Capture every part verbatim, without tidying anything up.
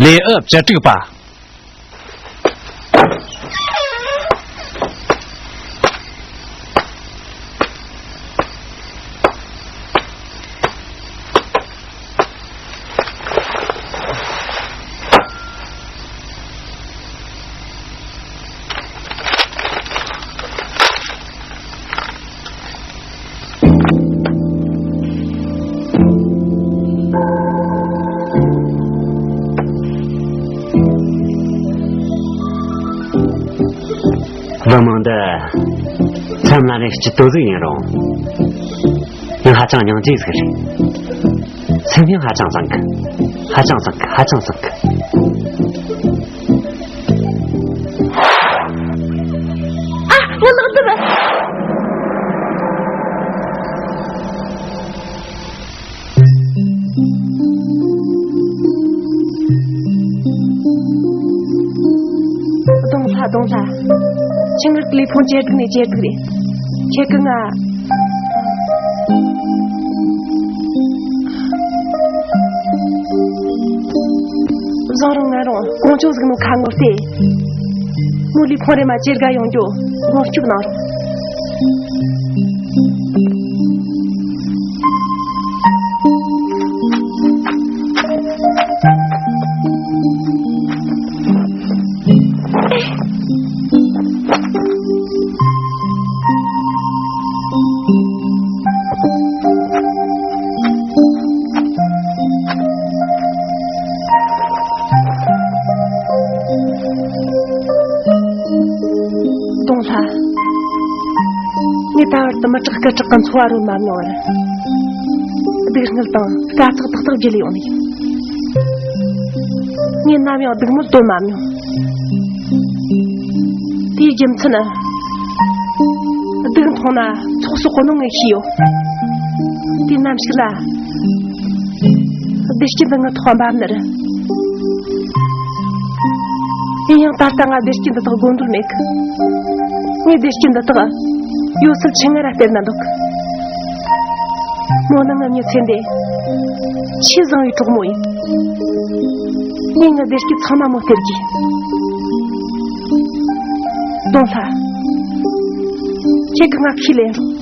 ལེའུ་བཅུ་དྲུག་པ། བུ་མོ་འདི་མཚམས་ལ་རེ་སྐྱིད་ཏོ་ཟིག་ཡིན་རུང་། ཡང་ཧ་ཅང་སྙིང་རྗེ་ཟིག་རེད། སེམས་ཡང་ཧ་ཅང་བཟང་གི། ཧ་ཅང་བཟང་གི། ཧ་ཅང་བཟང་གི། ཨ། ངའི་ལག་དེབ། གདོང་ལྷ། གདོང་ལྷ། ཁྱི་ངར་ལུས་ཕུང་ཇེ་སྡུག་ནས་ཇེ་སྡུག་རེད། ཁྱེད་ཀྱི་ང་བཟང་རུང་ངན་རུང་གོང་ཆུང་ཟིག་ནོ་ཁ་ངོ་སྟེ། མོ་ལུས་ཕུང་རེ་མ་ཇེ་དགའ་ཡོང་རྒྱུ་སྒོམ་སྐྱོབ་གནང་རོགས། གདོང་ལྷ། ངས་ད་བར་དུ་མི་དྲག་སྐད་གྲགས་ཀྱི་འཚོ་བ་རོལ་མ་མྱོང་བར། སྡུག་བསྔལ་དང་དཀའ་ཚེགས་ཏག་ཏག་བརྒྱུད་ལས་ཡོང་ནི་ཡིན། ངས་ནམ་ཡང་སྡུག་བསྔལ་དོར་མ་མྱོང་། དེའི་རྒྱུ་མཚན་ནི། སྡུག་མཐོང་ན་ཚོགས་སུ་གོ་ནོ་ངས་ཤེས་ཡོད། དུས་ནམ་ཞིག་ལ། བདེ་སྐྱིད་འདི་ངའི་ཐོག་འབབ་ནི་རེད། ཡིན་ཡང་ད་ལྟ་ང་བདེ་སྐྱིད་འདི་དག་དགོས་འདོད་མེད་གི། ངས་བདེ་སྐྱིད་འདི་དག་ཡོད་ཚད་ཁྱི་ངར་ར་སྟེར་ན་འདོད་གི། མོ་ནི་ངའི་མྱི་ཚེ་འདི་ཆེས་བཟང་བའི་གྲོགས་མོ་ཡིན། ངས་ངའི་བདེ་སྐྱིད་ཚང་མ་མོ་སྟེར་གྱིས། གདོང་ལྷ། ཁྱེད་ཀྱིས་ང་ཁས་ལེན་རོགས།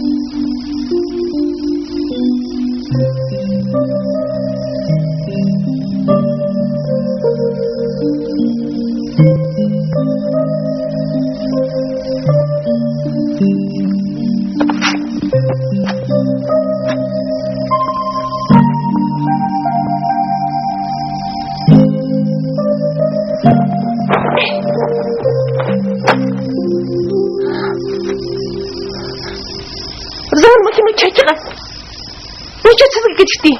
བཟང་མོ་ཁྱི་མོ་ཁྱེད་ཀྱིས་ངས་ཁྱོད་ཚོ་ཟིག་གི་ཅིག་སྟེ།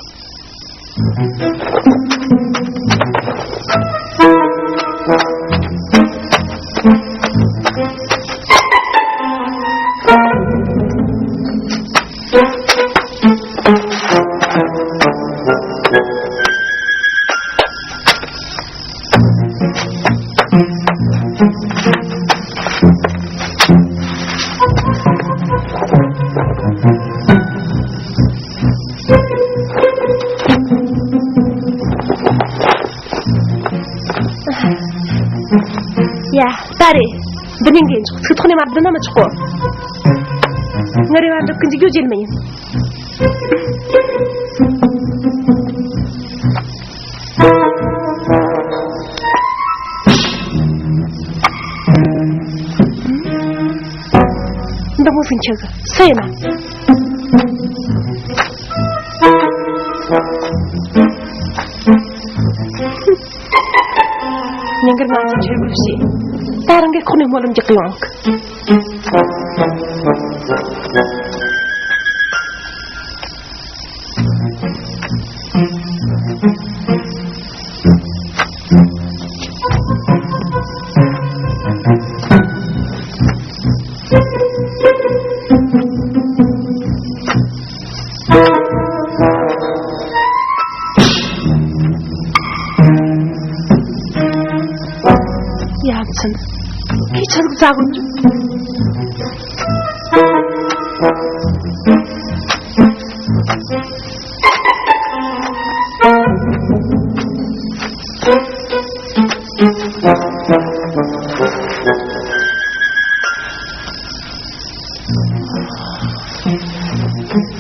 ཡ། ད་རེད། འདི་ནས་འགེལ་ཆོག་ཚིག་ཐོག་ནས་མ་བསྡད་ན་མི་ཆོག་གོ། ངའི་རེ་བ་འགྲུབ་གི་འཇུག་རྒྱུ་བརྗེད་མི་ཉན། འདི་མོ་ཟིན་ཆག་སུ་ཡིན་ན། ཉིན་དཀར་ང་ཚོ་ཆོས་གོས་ཤིག་ད་རང་གི་ཁོག་ནས་སྨོན་ལམ་རྒྱག་གི་ཡོང་། ཡ་མཚན། ཁྱི་ཆ་ཟིག་བཙལ་དགོས་ཀྱི།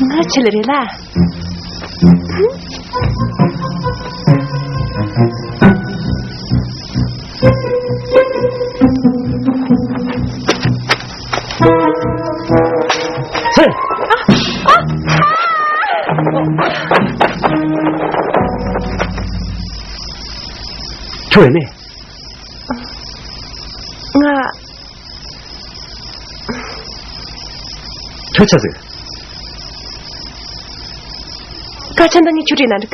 ང་ཆི་ལ་རེད་ལ། ཧེ། ཁྱོད་ཡིན་ནི། ང་། ཁྱོད་ཆི་ཟིག་སྐད་ཆ་འདི་ངས་ཁྱོད་དྲིས་ན་འགྲིག་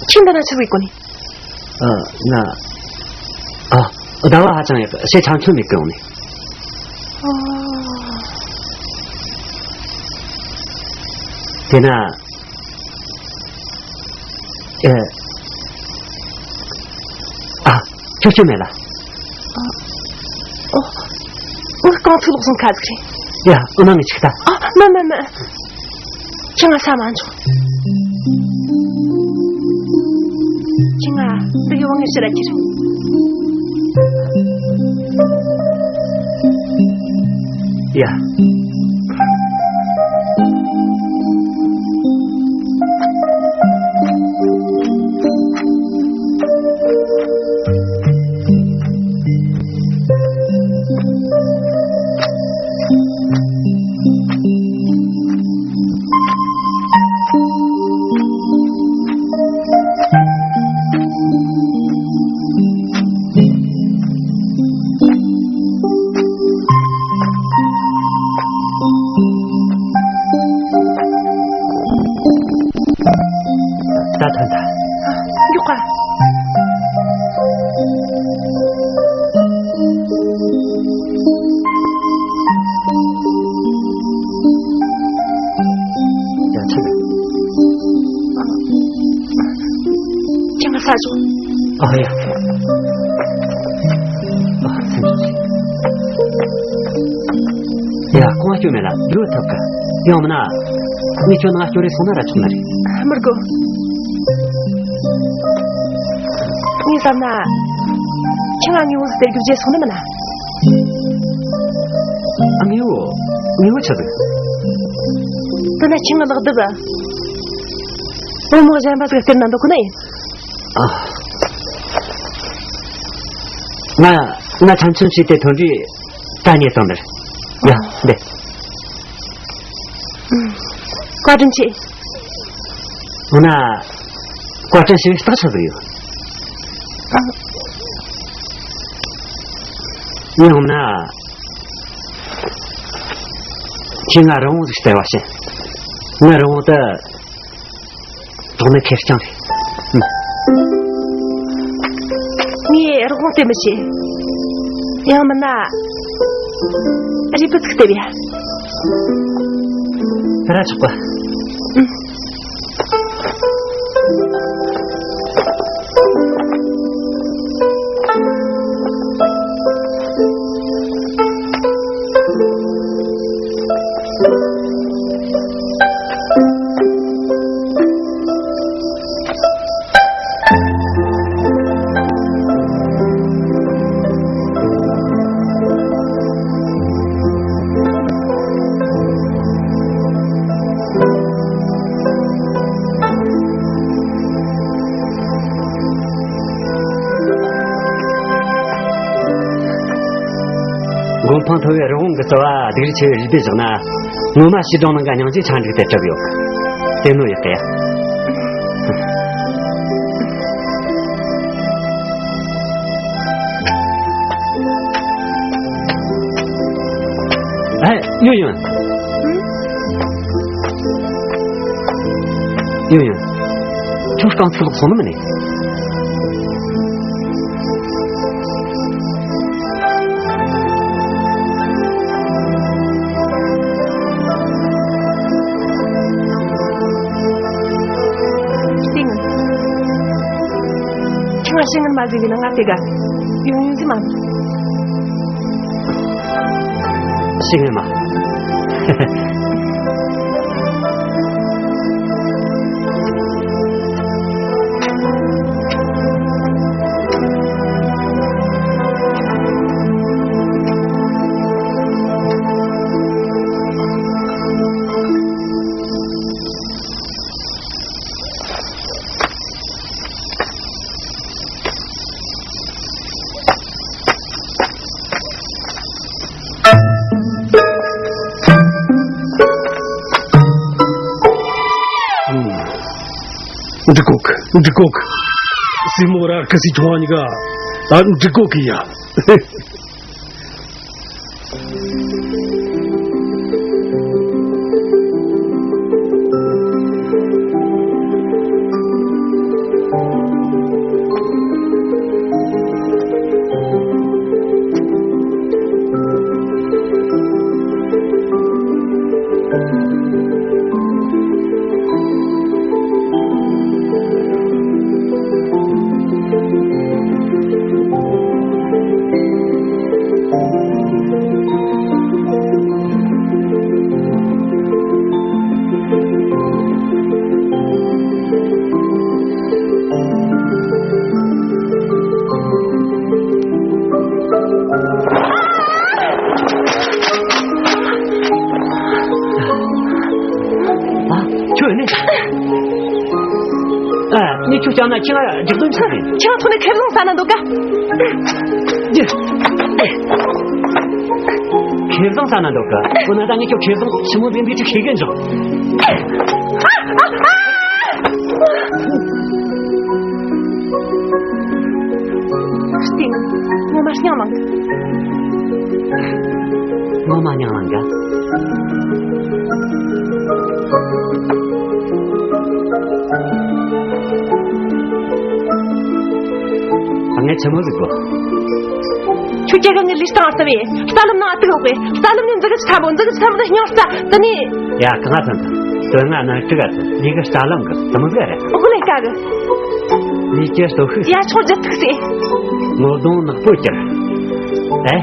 ཁྱོད་འདི་ན་ཆི་ཟིག་གོ་ནི། ཨ། ང་། ཨ། ཟླ་བ་ཧ་ཅང་ཡག་གི་ཞེ་ཆང་ཚོད་མེད་གི་ཡོང་ནི། ཨོ། དེ་ན། ཨེ། ཨ། ཁྱོད་ཁྱོད་མེད་ལ། ཨོ། ངའི་རྐང་ཚུགས་ལོག་སོང་ཁ་ཟིག་རེད། ཡ། ཨ་མ་ངས་ཆིག་ལྟ། ཨ། མ་མ་མ། ཁྱེད་ང་ས་མ་འཇོག་ཁྱེད་ང་འདི་གི་དབང་ངེར་ཕྱིར་ར་ཁྱེར། ཡ། ད་ཐོན་ཐལ། མགྱོགས་པ། ཡ། ཆི་རེད། ཁྱེད་ང་ས་ཆོག་ཨ་ཡ། ཨ། སེམས་ཆུང་བྱོས། ཡ། ཁོང་སྐྱོན་མེད་ལ་འགྱུར་ཐུབ་གི། ཡང་མིན་ན། ངས་ཁྱོད་ནང་སྐྱོ་རེ་སོང་ན་ར་ཆོག་ནི་རེད། མི་དགོས། ངས་བསམ་ན། ཁྱེད་ང་དངོས་པོ་ཟིག་སྟེར་རྒྱུ་བརྗེད་སོང་ནི་མིན་ན། ཨ། དངོས་པོ། དངོས་པོ་ཆི་ཟིག་དེ་ན་ཁྱེད་ང་ལག་རྡིབ། བུ་མོ་གཞན་པ་ཟིག་སྟེར་ན་འདོད་གོ་ནི་ཡིན། ཨ། ང་། ང་ཆམ་ཆམ་བྱས་ཏེ་ཐོན་དུས་ད་རྙེད་བཏང་ནི་རེད། ཡ། འདི། བཀའ་དྲིན་ཆེ། འོ་ན། བཀའ་དྲིན་ཆེ་བའི་རྟགས་ཆི་ཟིག་ཡོད། ཨ། ཡང་ན། ཁྱེད་ང་རི་བོང་ཟིག་སྟེར་བ་བྱིན། ང་རི་བོང་དེ། དོགས་ནི་ཁེར་རྐྱང་རེད། ངས་རི་བོང་སྟེར་མི་བྱེད། ཡང་མིན་ན། རུས་སྦལ་ཟིག་སྟེར་ཡ། དེ་ར་ཆོག་གི། མགོ་འཕང་མཐོ་བའི་རི་བོང་གི་རྩ་བ་སྡུག་རུས་ཆེ་བའི་རུས་སྦལ་བཞག་ན། ངོ་མ་བྱིས་སྒྲུང་ནང་གི་སྙིང་རྗེ་ཆ་འགྲིག་སྟེ་གྲུབ་ཡོད། དེ་ནོ་ཡོད་དེ། ཨེ། ཡོ་ཡོ། ཡོ་ཡོ། ཁྱོད་རྐང་ཚུགས་ལོག་སོང་ནི་མིན་ནི། ཤེས་ངན། ཁྱོད་ང་ཤེས་ངན་མ་བཟོས་པས་ན་ང་དེ་དགའ། ཡོང་ཡོང་ཟིག་མ། ཤེས་ངན་མ། འགྲིག་གོ་གི། སྲས་མོ་ར་སྐུ་སྲས་ཆུང་བ་གཉིས་ཀ་ད་འགྲིག་གོ་གི་ཡ། ཁྱོད་ནི། ཨ། ངས་ཁྱོད་བསྐྱངས་ན་ཁྱེད་ང་རྒྱག་དོན་ཆི་རེད། ཁྱེད་ང་ཐོག་ནས་ཁེ་བཟང་ཟ་ན་འདོད་ག་ཁེ་བཟང་ཟ་ན་འདོད་ག་འོ་ན་ད་ངས་ཁྱོད་ཁེ་བཟང་ཞིམ་མོ་ཟིག་འདི་ཁྱོད་ཁེ་གི་འཇོག་སྟེང་ངོ་མ་སྙིང་ལངས་གི། ངོ་མ་སྙིང་ལངས་གི། ངས་ཆི་མོ་ཟིག་གོ། ཁྱོད་སྐྱེ་གི་ངའི་ལུས་སྟེང་ལྟ་བས་རྩ་ལམ་ནང་ཨ་ཏིག་ལོག་པས། རྩ་ལམ་ནས་འཛུག་གི་ཆི་ཐ་མོ། འཛུག་གི་ཆི་ཐ་མོ་ནི་སྙིང་རྩ་དེ་ནས། ཡ་གང་ང་ཐོན་ཐོན། དོན་ང་ནང་ཀྲི་ག་ཐོན་ལུས་གི་རྩ་ལམ་གི་དུ་མོ་ཟིག་རེད། ཨོ་ལེ་ཀ་གི། ལུས་ཀྱི་སྟོབས་ཤུགས། ཡ་ཆོག་ཇི་ཐུག་སེ། ངོ་གདོང་ནག་པོ་གྱུར། ཨེ།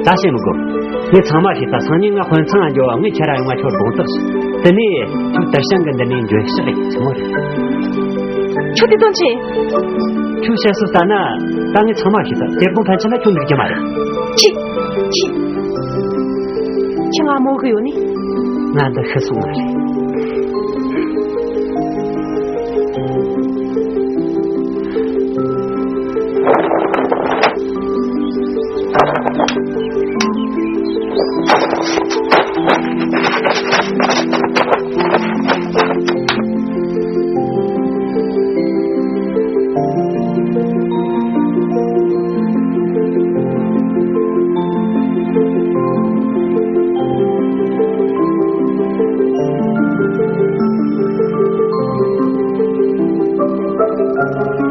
ད་བཤད་མི་དགོས། ངས་ཚང་མ་ཤེས་ད། སང་ཉིན་ང་དཔོན་ཚང་ང་འགྱོ་བ། ངས་ཁྱེད་ར་ཡོང་བ་ཁྱོད་དགོངས་དག་ཞུ། དེ་ནས་ཁྱོད་དར་ཤང་གི་འདི་ནས་འགྱོད་བཤགས་ཡིན་ཆི་མོ་རེད། ཁྱོད་དེ་དོན་ཆེ། ཁྱོད་བཤད་སྲོལ་ལྟར་ན་ད་ངས་ཚང་མ་ཤེས་ད། དེ་དགོང་ཕན་ཆད་ན་ཁྱོད་འདུག་རྒྱུ་མ་རེད། ཁྱི། ཁྱི། ཁྱི་ང་མོ་གི་ཡོད་ནི། ང་འདི་ཤི་སོང་བ་རེད།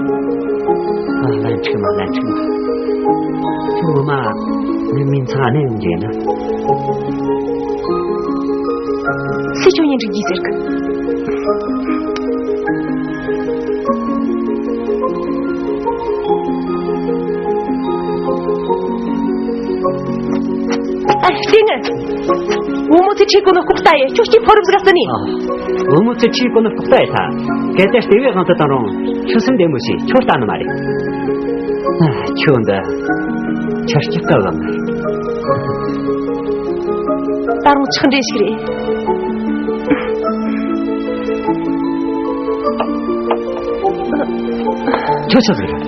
ཨ། ལན་ཆིག་མ། ལན་ཆིག་མ། ཁྱོད་ངོ་མ་ངའི་མིང་ཚང་ནས་ཡོང་རྒྱུ་ཡིན་ན། སུས་ཁྱོད་གཉེན་སྒྲིག་རྒྱུ་ཟེར་གི། ཨ། ལྟོས་ངན། བུ་མོ་ཚེ་ཁྲིད་གོ་ནོ་ལྐོག་ལྟ་ཡེ། ཁྱོད་ཀྱི་ཕོ་རབ་ཟིག་ཟིན་ནི། ཨ། བུ་མོ་ཚེ་ཁྲིད་གོ་ནོ་ལྐོག་ལྟ་ཡེ་ཐལ། གལ་ཏེ་ལྟེ་བའི་དབང་དུ་བཏང་རུང་ཁྱོད་སེམས་བདེ་མོ་བྱོས། ཁྱོད་ལྟ་ནི་མ་རེད། ཨ། ཁྱོད་འདི་ཆུ་སྐྱིབས་ཀ་བ་མ་རེད། ད་རུང་ཆག་འདྲེ་ཞིག་རེད། ཁྱོད་ཆི་ཟིག་རེད།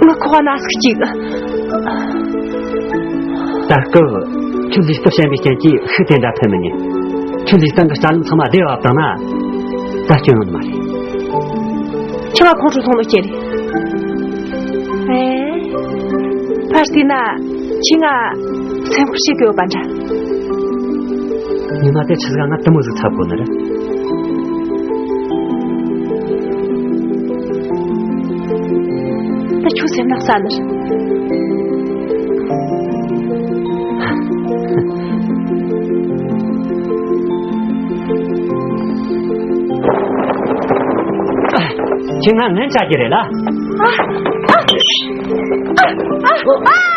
ངའི་ཁོག་ན་ཟུག་ཅིག་ད་སྐབས་ཁྱོད་ལུས་སྟོབས་ཞན་པའི་རྐྱེན་གྱིས་ཤུགས་དེ་འདྲ་ཕན་མི་ཉན། ཁྱོད་ལུས་སྟེང་གི་རྩ་ལམ་ཚང་མ་བདེ་བ་བཏང་ན་ད་སྐྱོན་ཡོང་ནི་མ་རེད། ཁྱོད་ང་ཁོང་ཁྲོ་སོང་ནོ་སྐྱེ་རེད། ཨེ། ཕར་བལྟས་ན་ཁྱོད་ང་སེམས་ཁུར་བྱེད་གི་ཡོད་པ་འདྲ། ཉི་མ་དེ་ཆི་ཟིག་ང་དུ་མོ་ཟིག་ཚབ་དགོས་ནི་རེད། ད་ཁྱོད་སེམས་ནག་ས་ནི་རེད། ཁྱེད་ང་ངན་ཆགས་ཀྱི་རེད་ལ། ཨ། ཨ། ཨ། ཨ། ཨ།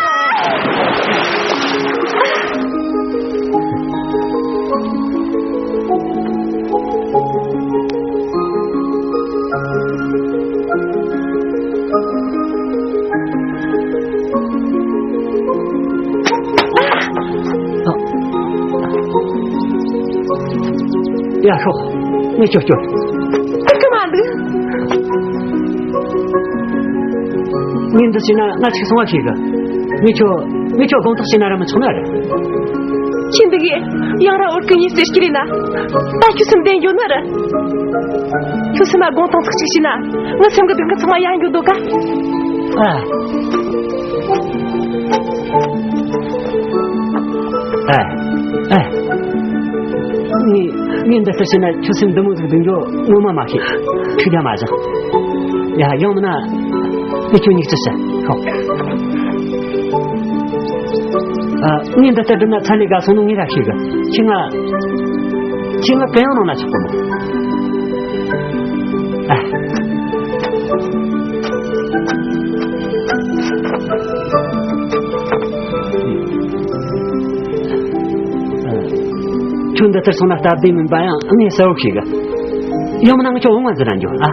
ཡ་ཤོག་ངས་ཁྱོད་སྐྱོབ། ཨ་ཁུ་མ་འདུག་ངས་འདི་བྱས་ན་ང་ཅིག་སོང་བ་ཤེས་གི། ངས་ཁྱོད་ངས་ཁྱོད་དགོངས་དག་བྱས་ན་ར་མི་ཆོག་ནི་རེད། ཁྱེད་འདི་གི་ཡང་ར་འོར་གི་ཉིས་ཟེར་གི་རེད་ན། ད་ཁྱོད་སེམས་བདེ་འགྱོ་ནི་རེད། ཁྱོད་སེམས་ལ་དགོངས་དང་ཚིག་གཅིག་བྱས་ན། ངའི་སེམས་ཀྱི་སྡུག་བསྔལ་ཚང་མ་ཡལ་འགྲོ་འདུག་ག་ཨ། ཨ། ཨ། ངས་ངས་འདི་ལྟར་བྱས་ན་ཁྱོད་སེམས་འདི་མོ་ཟིག་སྡུག་འགྱོ་ངོ་མ་མ་ཤེས། ཁྱོད་རྒྱ་མ་བཞག་ཡ། ཡང་མིན་ན། ངས་ཁྱོད་མྱིག་ཆུ་ཞུ། ཤོག་ཨ། ངས་འདི་ལྟར་བསྒྲུབས་ན་ཚ་ལས་དགའ་སོང་ནོ་ངས་ར་ཤེས་གི། ཁྱེད་ང་། ཁྱེད་ང་གུ་ཡངས་གནང་ན་ཆོག་གི་མོ། ཨ། ཁྱོད་འདི་ལྟར་སོང་ན་སྟབས་བདེ་མིན་པ་ཡང་ངས་གསལ་བོ་ཤེས་གི། ཡང་མིན་ན་ངས་ཁྱོད་འོང་ང་འཛིན་ར་འགྱོ། ཨ།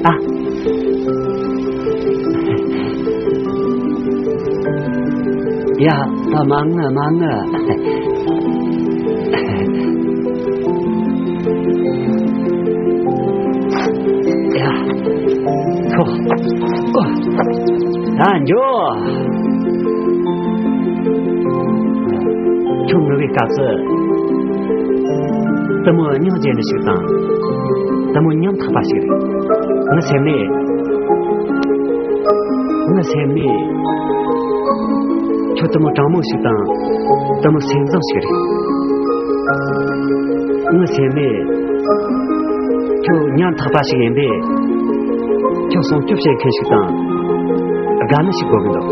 ཨ། ཡ། ད་མ་ངུ་མ་ངུ། ཡ། ཁོ། ཨོ། ད་འགྱོ། ཁྱོད་ངུ་བའི་སྐབས་སུ། དེ་མོ་སྙིང་རྗེ་ནི་ཞིག་དང་། དེ་མོ་ཉམ་ཐག་པ་ཞིག་རེད། ངའི་སེམས་ནས། ངའི་སེམས་ནས། ཁྱོད་དེ་མོ་དྲང་མོ་ཞིག་དང་། དེ་མོ་སེམས་བཟང་ཞིག་རེད། ངའི་སེམས་ནས། ཁྱོད་ཉམ་ཐག་པ་ཞིག་ཡིན་པས། ཁྱོད་སྲུང་སྐྱོབ་བྱེད་མཁན་ཞིག་དང་། དགའ་ནི་ཞིག་དགོས་ཀྱི་འདུག་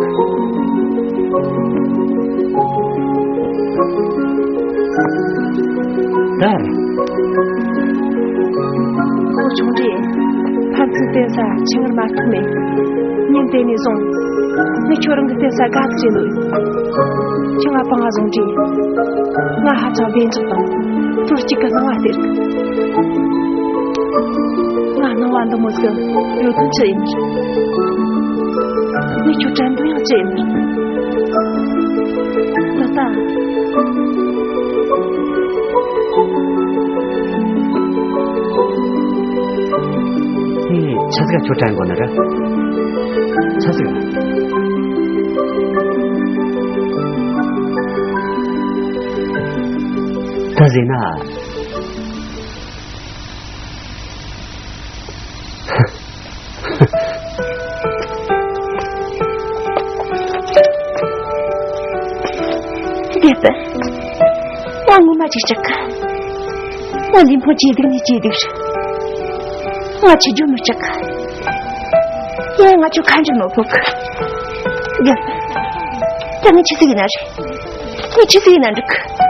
ད། ཨོ་ཆུང་འདྲིས། ཕན་ཚུན་བསྟེན་ས་ཆུང་ངུར་མ་ཐུག་མེད། ཉིན་དེ་ནས་བཟུང་། ངས་ཁྱོད་རང་གི་བསྟེན་ས་དགའ་ཐུག་བྱས་ནོ། ཁྱོད་ང་སྤང་བ་བཟུང་འདྲིས། ང་ཧ་ཅང་བདེ་འཇགས་དང་། ཐུགས་གཅིག་གི་སྣང་བ་སྟེར་གི། ང་སྣང་བ་འདི་མོ་ཟིག་ཡོད་དོན་ཅི་ཡིན། ངས་ཁྱོད་དྲན་དོན་ཡང་ཅི་ཡིན། ད་ལྟ། ངས་ཆི་ཟིག་ཁྱོད་དྲན་དགོས་ནི་རེད། ཆི་ཟིག་ད་ཟེར་ན། རྒྱལ་པོ། ང་ངོ་མ་ཅིག་སྐྲག་གི། ང་ལུས་ཕུང་ཇེ་སྡུག་ནས་ཇེ་སྡུག་རེད། ང་ཆུ་རྒྱུ་མི་སྐྲག་གི། ཡང་ང་ཆུ་ཁ་འཇུ་མི་ཕོད་གི། རྒྱལ་པོ། ད་ངས་ཆི་ཟིག་ཡིན་ན་རེད། ངས་ཆི་ཟིག་ཡིན་ན་འགྲིག་གི།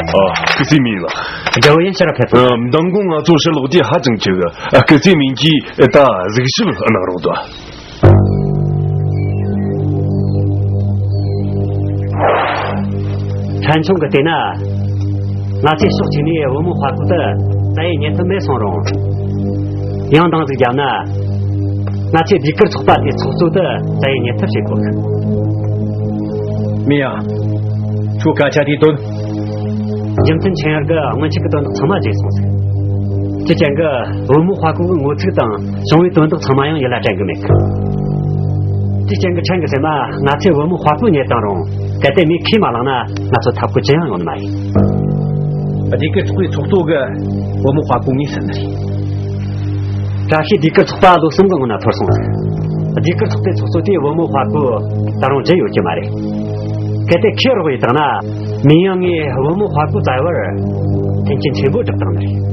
ཨ། སྐུ་ཚེ་མི་ལ། རྒྱལ་བོ་ཡིན་ཕྱིར་ཕེབས་སོང་། མདང་དགོང་ང་ཚོ་ཕྱིར་ལོག་དུས་ཧ་ཅང་འཁྱུག་ཨ། སྐུ་ཚེ་མིན་གྱིས་ད་གཟིགས་ཞིབ་གནང་རོགས་དང་། ཕྲན་ཆུང་གིས་བལྟས་ན། ང་ཚོས་ཕྱོགས་གཅིག་ནས་བུ་མོ་དཔའ་རྐུ་དེ་བཙལ་ཡེ་རྙེད་ཐུབ་མེད་སོང་རུང་། ཡང་འདང་ཟིག་བརྒྱབ་ན། ང་ཚོས་སྡེ་ཁུལ་ཚོགས་པ་དེའི་ཚོགས་གཙོ་དེ་བཙལ་ཡེ་རྙེད་ཐབས་བྱེད་དགོས། མི་ཡ། ཁྱོད་སྐད་ཆ་དེའི་དོན། རྒྱུ་མཐུན་ཆེན་ཡར་གྱིས་སྔོན་ཆད་ཀྱི་དོན་དག་ཚང་མ་བརྗེད་སོང་ཟིག་དེ་རྐྱེན་གྱིས་བུ་མོ་དཔའ་རྐུ་གི་ངོ་ཚུགས་དང་བྱུང་བའི་དོན་དག་ཚང་མ་ཡང་ཡིད་ལ་དྲན་གྱི་མེད་གི། དེ་རྐྱེན་གྱིས་ཕྲན་གྱི་སེམས་ལ་ང་ཚོས་བུ་མོ་དཔའ་རྐུ་རྙེད་བཏང་རུང་གལ་ཏེ་མིས་ཁས་མ་བླངས་ན་ང་ཚོ་ཐབས་བཀོད་ཅི་ཡང་ཡོང་ནི་མ་རེད། སྡེ་ཁུལ་ཚོགས་པའི་ཚོགས་གཙོ་གིས་བུ་མོ་དཔའ་རྐུ་ངོས་ཟིན་ནི་རེད། བཀྲ་ཤིས་སྡེ་ཁུལ་ཚོགས་པ་ལོ་གསུམ་གྱི་སྔོན་ན་འཐོར་སོང་ཟིག་སྡེ་ཁུལ་ཚོགས་པའི་ཚོགས་གཙོ་དེས་བུ་མོ་དཔའ་རྐུ་ད་རུང་བརྗེད་ཡོད་ཀྱི་མ་རེད། གལ་ཏེ་ཁས་རོགས་ཡེད་བཏང་ན། མི་ཡང་ངས་བུ་མོ་དཔའ་རྐུ་བཙལ་བར་མཐུན་རྐྱེན་ཆེན་པོ་སྒྲུབ་བཏང་ནི་རེད།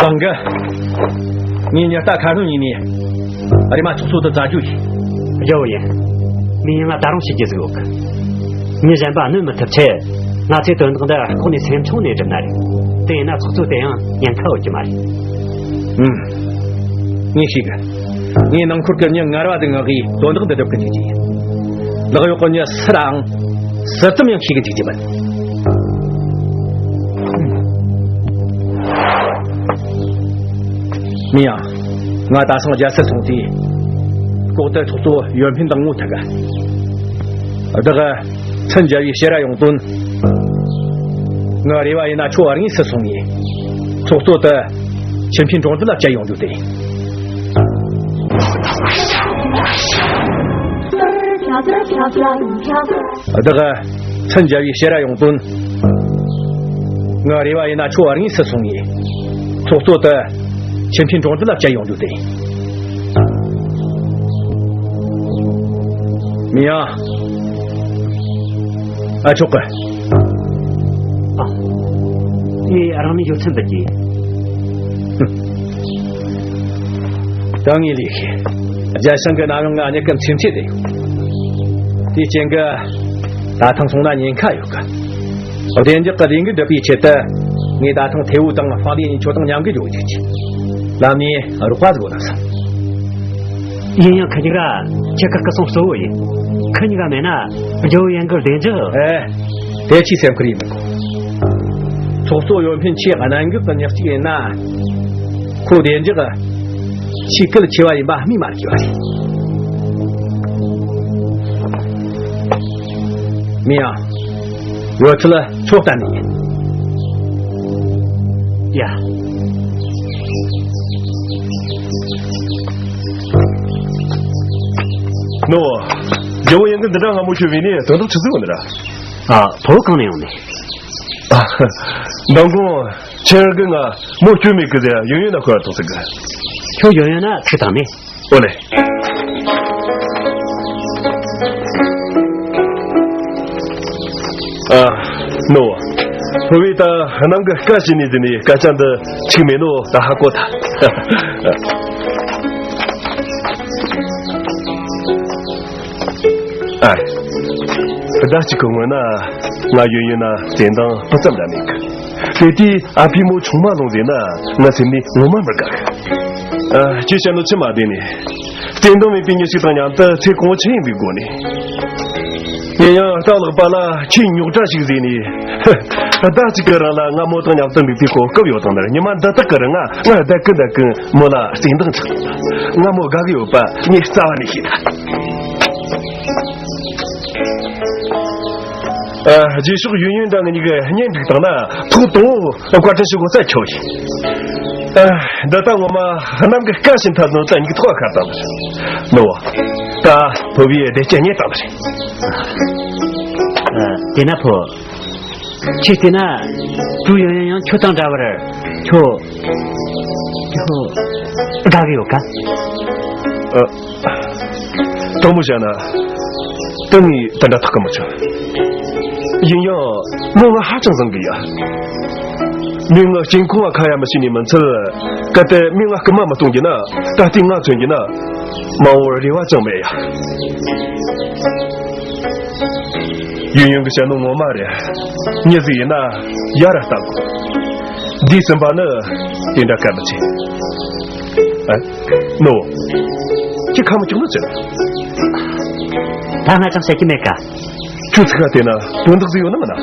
ཏང་གི། ངས་ཉི་ལྟ་ཁ་སྣོན་ཡིན་ནས། རེམ་མ་ཚོགས་གཙོ་དུ་བཙལ་རྒྱུ་ཡིན། རྒྱལ་བོ་ཡིན། མི་ཡིན་ང་ད་རུང་བྱེད་རྒྱུ་ཟིག་ཡོད་གི། མི་གཞན་པ་གནོད་མི་ཐུབ་ཆེད། ང་ཚོས་དོན་དག་འདི་ལྐོག་ནས་སེམས་ཆུང་ནས་སྒྲུབ་ན་རེད། དེ་ཡིན་ན་ཚོགས་གཙོ་དེ་ཡང་ཉེན་ཁ་ཡོད་རྒྱུ་མ་རེད། ཨུམ། ངས་ཤེས་གི། ངས་ནང་ཁུལ་གྱི་མྱི་ངར་བ་དེ་མངགས་གིས་དོན་དག་འདི་སྒྲུབ་གི་འཇུག་རྒྱུ་ཡིན། ལག་གཡོག་གི་མྱི་སུ་ར་ཨང་། སུ་ཙམ་ཡང་ཤེས་གི་འཇུག་རྒྱུ་མིན། མི་ཡང་། ང་ད་སང་རྒྱལ་སར་སོང་དུས། ལྐོག་ཏུ་ཚོགས་གཙོ་ཡོན་ཕིན་དང་ངོ་ཐུག་ག། བདག་གི་མཚན་རྒྱལ་བའི་ཕྱིར་ར་ཡོང་དོན། ང་རེ་བ་ཡིན་ན་ཁྱོད་དངོས་སུ་སོང་ངས། ཚོགས་གཙོ་དུ་ཆེན་པོའི་འགྲོ་འདུལ་ལ་བཅར་ཡོང་རྒྱུ་དེ། བདག་གི་མཚན་རྒྱལ་བའི་ཕྱིར་ར་ཡོང་དོན། ང་རེ་བ་ཡིན་ན་ཁྱོད་དངོས་སུ་སོང་ངས། ཚོགས་གཙོ་དུ་ཆེན་པོའི་འགྲོ་འདུལ་ལ་བཅར་ཡོང་རྒྱུ་དེ། མི་ཡང་། ཨ་ཆོག་གི། ཨ། ངས་རང་ནས་ཡོད་ཚད་འབུལ་གྱིས། ད་ངས་ལས་ཤེས། རྒྱལ་སྲུང་གི་རྣམ་གཡེང་ང་གཉིད་ཀྱི་མཚན་ཚེ་དེ་ཡོད། དེའི་རྐྱེན་གྱིས། ད་ཐེངས་སོང་ན་ཉེན་ཁ་ཡོད་གི། བདེ་འཇགས་ཀྱི་ལས་འགུལ་སྒྲུབ་པའི་ཆེད་དུ། ངས་ད་ཐེངས་ཐེ་བོ་དང་ཧྥང་ལི་གཉིས་ཁྱོད་དང་མཉམ་གི་འགྲོ་རྒྱུ་བྱས། ལམ་ནས་རོགས་པ་ཟིག་དགོས་ན་བསམ། ཡིན་ཡང་ཁི་གཉིས་ཀ་ཁྱེད་ཀྱི་སྐུ་སྲུང་གཙོ་བོ་ཡིན། ཁི་གཉིས་ཀ་མེད་ན་རྒྱལ་བོ་ཡན་གྱི་བདེ་འཇགས། ཨེ། དེ་ཆི་སེམས་ཁུར་ཡིན་མི་དགོས། ཚོགས་གཙོ་ཡོན་ཕིན་ཆེས་གནད་འགག་གི་ཉག་གཅིག་ཡིན་ན། ཁོ་བདེ་འཇགས་ཆེས་གལ་ཆེ་བ་ཡིན་པ་སྨོས་མ་དགོས་པ་རེད། མི་ཡང་། ཡོད་ཚད་ལ་ཚོད་བལྟས་ནས་ཡིན། ཡ། ནོ། རྒྱལ་བོ་ཡན་གྱི་འདི་འདྲ་སྔ་མོ་ཤོད་བས་ནས་དོན་དག་ཆི་ཟིག་ཡོད་ནི་ར། ཨ། ཕོ་བོ་གང་ནས་ཡོང་ནི། ཨ། མདང་དགོང་ཁྱེད་རང་གིས་ང་མོ་སྐྱོན་མེད་གི་ཟེར་ཡོན་ཡོན་ན་ཁོ་ཡར་ཐོངས་ཟེར་གི། ཁྱོད་ཡོན་ཡོན་ན་ཚིག་དང་ནི། ཨོ་ལེ། ཨ། ནོ། ཕོ་བོས་ད་གནམ་གྱི་སྐད་བྱས་ནས་ཟེར་ནས་སྐད་ཆ་འདི་ཚིག་མེད་ནོ་ད་ཧ་གོ་ཐལ། ཨ། ཟླ་གཅིག་གི་སྔོན་ན་ང་ཡོད་ཡོད་ན་བརྩེ་འདང་སྤུ་ཙམ་ར་མེད་གི། དེ་དུས་ཨ་ཕས་མོ་ཆུང་མ་ལོངས་ཟེར་ན་ང་སེམས་ནས་ངོ་མ་མི་དགའ་གི། ཨ། ཁྱེད་བཤད་ནོ་ཆི་མ་བདེན་ནི། བརྩེ་འདང་མེད་པའི་མྱི་ཞིག་དང་མཉམ་དུ་ཚེ་གང་ཆེན་ཡིན་པའི་སྒོ་ནས། ཡིན་ཡང་སྟག་ལག་པ་ལ་ཁྱེད་རྙོག་དྲ་ཞིག་བཟོས་ནས། ཟླ་གཅིག་གི་རིང་ལ་ང་མོ་དང་མཉམ་དུ་འདུག་པའི་གོ་སྐབས་ཡོད་དང་ནི། ཉི་མ་འདི་དག་གི་རིང་ང་ང་བསྡད་ཀི་བསྡད་ཀི་མོ་ལ་བརྩེ་འདང་ཆགས། ང་མོ་དགའ་གི་ཡོད་པ་ངས་རྩ་བ་ནས་ཤེས་ཐལ། ཨ། རྗེས་ཕྱོགས་ཡོན་ཡོན་འདྲ་ངེད་གཉིས་ཀྱི་གཉེན་སྒྲིག་བཏང་ན་ཐོག་དང་པོ་བཀའ་དྲིན་ཞུ་དགོས་ས་ཁྱོད་ཡིན། ཨ། འདི་ལྟ་ངོ་མ་གནམ་གྱི་སྐད་བཞིན་འཐད་ནོ་ད་སྙིང་ཐོག་ཁ་བཏང་ནོ། ད་ཕོ་བོས་བདེ་སྐྱིད་རྙེད་བཏང་ནི་རེད། ཨ། དེ་ན་ཕོ། ཁྱེད་བལྟས་ན། ཀྲུའུ་ཡོན་ཡོན་ཡང་ཁྱོད་དང་འདྲ་བར་ཁྱོད། ཁྱོད་དགའ་གི་ཡོད་ག། ཨ། དྲང་མོ་བཤད་ན། ད་ངས་དེ་འདྲ་ཐག་གི་མི་ཆོད། ཡིན་ཡང་མོ་ང་ཧ་ཅང་བཟང་གི་ཡ། མོས་ང་གཅིན་གོང་བ་ཁ་ཡ་མི་བྱེད་ནི་མི་ཚད། གལ་ཏེ་མོས་ང་སྐུལ་མ་མི་གཏོང་རྒྱུ་ན། ད་ལྟའི་ང་མཚོན་རྒྱུ་ན། མ་འོངས་རེ་བ་ཅང་མེད་ཡ། ཡོན་ཡོན་གྱིས་བཤད་ནོ་ངོ་མ་རེད། མྱི་ཟིག་ཡིན་ན་ཡར་ལྟ་དགོས། འདས་ཟིན་པ་ནི་དེ་འདྲ་གལ་མི་ཆེ། ཨ། ནོ། ཁྱེད་ཁ་མི་སྐྱོག་ནོ་ཟེར། ད་ང་ཅང་བཤད་ཀྱི་མེད་ཀ། ཁྱོད་ཚིག་ཁ་བལྟས་ན་དོན་དག་ཟིག་ཡོད་ནི་མིན་ན།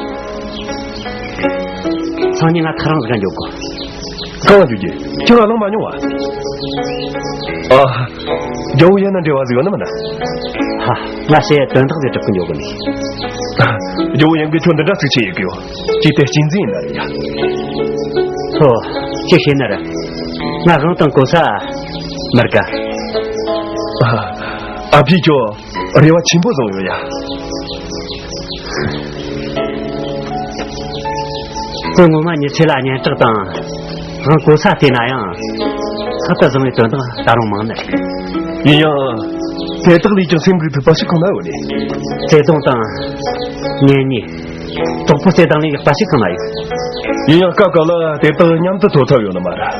སང་ཉིན་ང་ཐག་རིང་ཟིག་ག་འགྱོ་དགོས། གང་ལ་འགྱོ་རྒྱུ། ཁྱོད་ང་གླེང་མ་མྱོང་བ། ཨ། རྒྱལ་བོ་ཡན་ན་འབྲེལ་བ་ཟིག་ཡོད་ནི་མིན་ན། ཧ། ང་ཞེ་དོན་དག་ཟིག་སྒྲུབ་གི་འགྱོ་དགོས་ནི། རྒྱལ་བོ་ཡན་གྱིས་ཁྱོད་འདི་འདྲ་ཚིག་ཆེ་ཡོད་གི་ཡོད། ཅི་སྟེ་གཅེས་འཛིན་ཡིན་ན་རེད་ཡ། ཧོ། ཅི་ཤེས་ན་ར། ང་དབང་དང་གོ་ས་མི་དགའ། ཨ། ཨ་ཕས་ཁྱོད་རེ་བ་ཆེན་པོ་བཟུང་ཡོད་ཡ། ཁོས་ངོ་མ་མྱི་ཚེ་ལ་སྙན་གྲགས་དང་དབང་གོ་ས་བལྟས་ན་ཡང་ལྷག་ཏུ་བཟང་བའི་དོན་དག་ད་རུང་མང་ནི་རེད། ཡིན་ཡང་། དེ་དག་ལས་ཀྱང་སེམས་འགུག་ཐུབ་པ་ཞིག་གང་ན་ཡོད་ནི། བརྩེ་དུང་དང་། གཉེན་ཉེ། གྲོགས་པོ་བརྩེ་དང་ལས་ཡག་པ་ཞིག་གང་ན་ཡོད། ཡིན་ཡང་སྐབས་སྐབས་ལ་དེ་དག་མཉམ་དུ་ཐོབ་ཐབས་ཡོད་ནི་མ་རེད།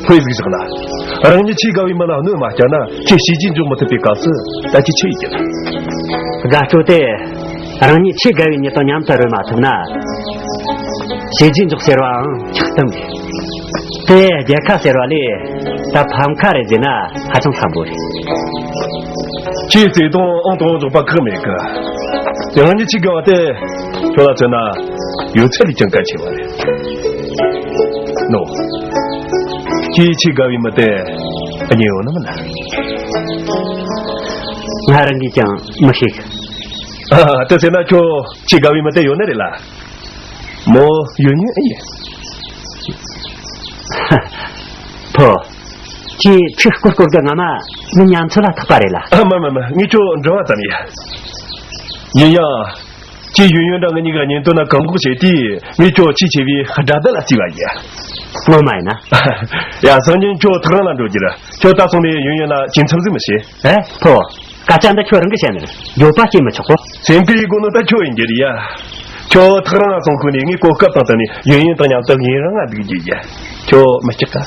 དཔེ་ཟིག་བཞག་ན། རང་ཉིད་ཆེས་དགའ་བའི་མི་ལ་གནོད་མ་བསྐྱལ་ན་ཁྱེད་བྱས་རྗེས་འཇོག་མི་ཐུབ་པའི་སྐབས་སུ་ད་ཁྱེད་ཆི་ཡིས་བྱེད། དགའ་སྤྲོ་དེ་རང་ཉིད་ཆེས་དགའ་བའི་མྱི་དང་མཉམ་དུ་རོལ་མ་ཐུབ་ན། བྱས་རྗེས་འཇོག་ཟེར་བའང་ཆགས་གཏམ་རེད། དེ་རྒྱལ་ཁ་ཟེར་བ་ལས་ད་ཕམ་ཁ་རེད་ཟེར་ན་ཧ་ཅང་འཚམ་པོ་རེད། ཁྱེད་བརྩེ་དུང་ཨང་དང་འཇོག་པ་ཁག་མེད་གི། རང་ཉིད་ཆེས་དགའ་བ་དེ་ཁྱོད་ལ་མཚོན་ན་ཡོད་ཚད་ལས་ཀྱང་གལ་ཆེ་བ་རེད། ནོ། ཁྱེད་ཆེས་དགའ་བའི་མི་དེ་རྙེད་ཡོད་ནི་མིན་ན། ང་རང་གིས་ཀྱང་མི་ཤེས་གི། ཨ། དེ་ཟེར་ན་ཁྱོད་ཆེས་དགའ་བའི་མི་དེ་ཡོད་ནི་རེད་ལ། མོ་ཡོད་ཉོན་ཨེ་ཡིན། ཕོ། ཁྱེད་ཚིག་སྐོར་སྐོར་གི་ང་མ་མི་ཉམས་ཚོད་ལ་ཐག་པ་རེད་ལ། ཨ། མ་མ་མ། ངས་ཁྱོད་འདྲི་བ་ཙམ་ཡིན། ཡིན་ཡང་། ཁྱེད་ཡོན་ཡོན་འདྲ་ང་གཉིས་ཀ་གཉེན་སྟོན་ན་བཀག་འགོག་བྱས་དུས་ངས་ཁྱོད་ཆེས་ཆེ་བའི་དགྲ་ཟླ་ལ་བརྩིས་པ་ཡིན། ངོ་མ་ཡིན་ན། ཡ། སང་ཉིན་ཁྱོད་ཐག་རིང་ལ་འགྲོ་རྒྱུ་རེད། ཁྱོད་ད་སོང་ནས་ཡོན་ཡོན་ལ་གཅིག་མཚམས་ཟིག་མི་བྱེད། ཨེ། ཕོ། སྐད་ཆ་འདི་ཁྱོད་རང་གིས་བཤད་ནི་རེད། འགྱོད་པ་སྐྱེ་མི་ཆོག་གོ། སེམས་ཁུར་ཡེད་དགོས་ནོ་ད་ཁྱོད་ཡིན་རྒྱུ་རེད་ཡ། ཁྱོད་ཐག་རིང་ལ་སོང་ཁུལ་ནས་ངས་གོ་སྐབས་དང་བསྟུན་ནས་ཡོན་ཡོན་དང་མཉམ་དུ་ངེད་རང་ང་འདུག་རྒྱུ་ཡ། ཁྱོད་མི་སྐྲག་ག།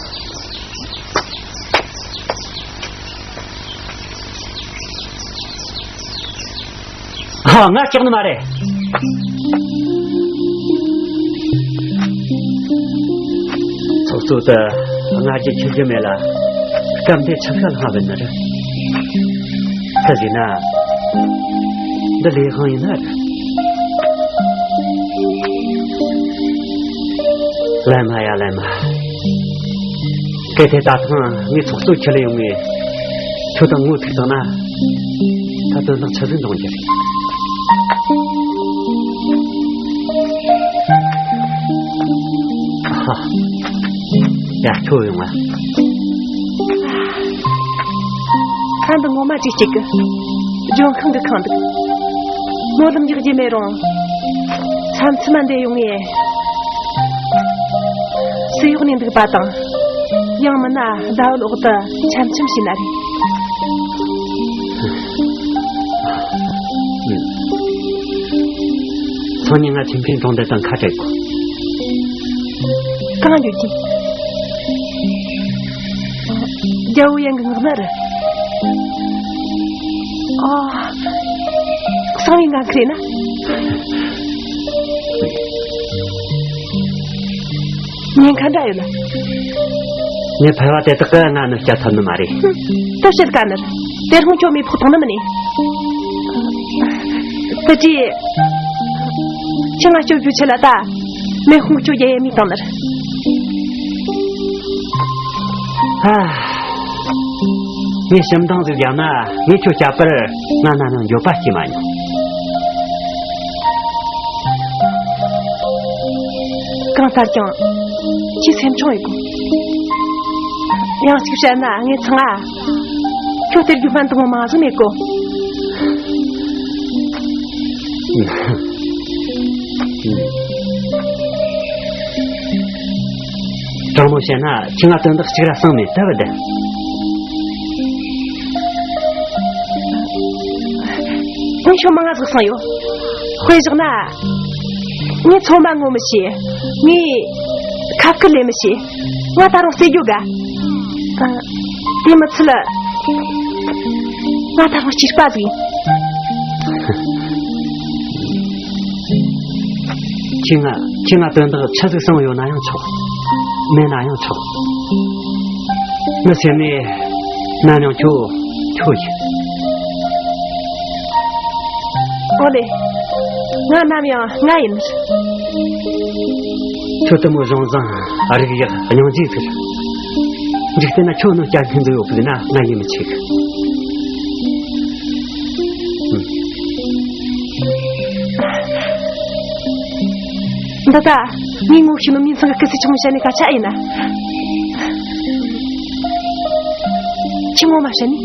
ཧ། ང་སྐྲག་ནི་མ་རེད། ཚོགས་གཙོ་དེ་སྔ་རྗེས་འཆི་རྒྱུ་མེད་ལ། སྐབས་འདིར་ཆབ་ཤ་ལྷང་བའི་ནི་རེད། ཁ་ཟེར་ན། འདི་ལས་དབང་ཡིན་ན་རེད། ལན་མ་ཡ་ལན་མ། གལ་ཏེ་ད་ཐེངས་ངས་ཚོགས་གཙོ་ཁྲིད་ལ་ཡོང་ངས་ཁྱོད་དང་ངོ་ཐུག་བཏང་ན། ད་དོན་དག་ཆི་ཟིག་འབྱུང་རྒྱུ་རེད། ཧ། ཡ། ཁྱོད་ཡོང་ང་། ཁང་འདི་ངོ་མ་ཅིག་གཅིག་གི། ལྗོན་ཤིང་གི་ཁང་འདུག་སྨོན་ལམ་རྒྱག་རྒྱུ་མེད་རུང་། མཚམས་མཚམས་མ་འདི་ཡོང་ངས། སུ་གཡོག་ནས་འདུག་པ་དང་། ཡང་མིན་ན་ཟླ་བའི་འོག་ཏུ་འཆམ་འཆམ་བྱས་ན་རེད། སང་ཉིན་ང་ཆེན་ཕིང་གྲོང་རྡལ་དང་ཁ་བྲལ་དགོས། གང་འགྱོ་རྒྱུ། རྒྱལ་པོ་ཡན་གི་ངག་ན་རེད། ཨ། གསང་བའི་འགན་ཁུར་ན། ཉེན་ཁ་འདྲ་ཡོད་ལ། ངའི་ཕལ་བ་དེ་དག་གིས་ང་གནོད་སྐྱེལ་ཐུབ་ནི་མ་རེད། ཧུམ། དེ་བཤད་དཀའ་ནི་རེད། དེ་རིང་ཁྱོད་མེ་ཕོག་བཏང་ནི་མིན་ནི། དེ་དུས། ཁྱེད་ང་སྐྱོབ་རྒྱུའི་ཆེད་ལ་ད། མེ་ཧོང་ཁྱོད་རྒྱལ་ཡས་མི་བཏང་ནི་རེད། ཨ། ངས་ཞིབ་འདང་ཟིག་བརྒྱབ་ན་ངས་ཁྱོད་བསྐྱབ་པར་ང་ནམ་ཡང་འགྱོད་པ་སྐྱེས་མ་མྱོང་། གང་ལྟར་ཀྱང་ཁྱེད་སེམས་ཆུང་ཡེད་དགོས། ཡང་གཅིག་བཤད་ན་ངས་ཚང་ང་ཁྱོད་སྟེར་རྒྱུ་སྨན་དང་མང་ཟིག་མེད་གོ། དྲང་མོ་བཤད་ན་ཁྱེད་ང་དོན་དག་གཅིག་ར་གསང་མེད་ལྟ་བུ་བདེན། ངས་ཤོ་མང་ང་ཟིག་གསང་ཡོད། དཔེ་བཞག་ན། ངས་ཚོང་མ་ངོ་མི་ཤེས། ངས་ཁ་བཀུར་ལས་མི་ཤེས། ང་ད་རུང་རྩེ་རྒྱུ་དགའ། དེ་མི་ཚད། ང་ད་རུང་སྐྱིད་པ་ཟིག་ཡིན། ཁྱེད་ང་ཁྱེད་ང་དོན་དག་ཆི་ཟིག་གསང་ཡོད་ན་ཡང་ཆོག་མེད་ན་ཡང་ཆོག་ངའི་སེམས་ནས་ནམ་ཡང་ཁྱོད་ཁྱོད་ཡིན། ཨོ་ལེ། ང་ནམ་ཡང་ང་ཡིན། ཁྱོད་དེ་མོ་བཟང་བཟང་རིག་ཡག་སྙིང་རྗེ་ཟིག་འཇིག་རྟེན་ན་ཁྱོད་ནང་བསྐྱར་སྙིང་འདོད་ཡོད་པ་ཡིན་ན་ང་ཡིད་མི་ཆེས་གི། འདི་ད་ངས་ངོ་ཤེས་ནོ་མིང་ཚང་གི་སྐུ་ཚེ་ཆུང་བཤད་ནས་སྐད་ཆ་ཡིན་ན། ཁྱི་ངོ་མ་བཤད་ནས།